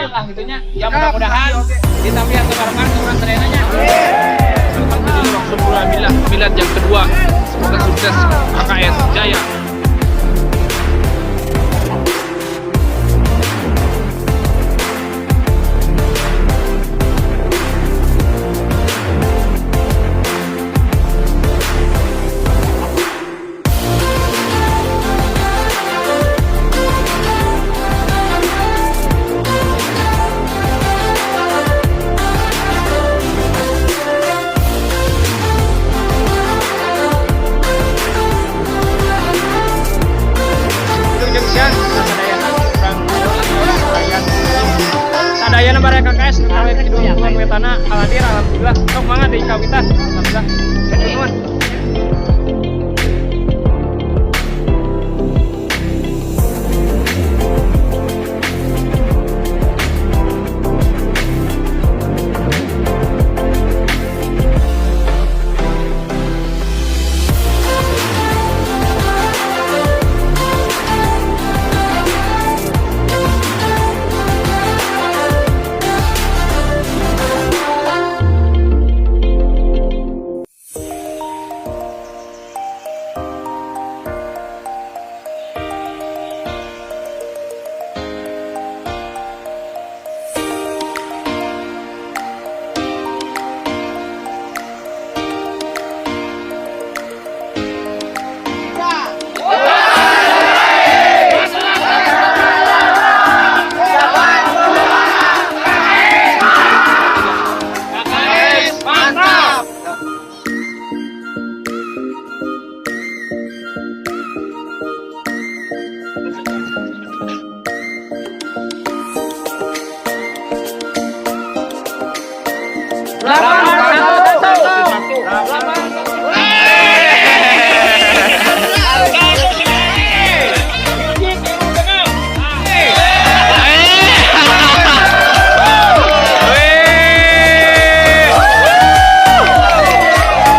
Banyak lah gitu nya. Ya, mudah-mudahan ditambihan kebarokan urang sadayana nya. Alhamdulillah, milad yang kedua. Semoga sukses KKS Jaya. Wilujeng siang sadayana urang sadayana sadayana baraya KKS nu kawit kidul kulon wetana hadir. Alhamdulillah, sok mangga deui kawitan. Alhamdulillah. Nuhun.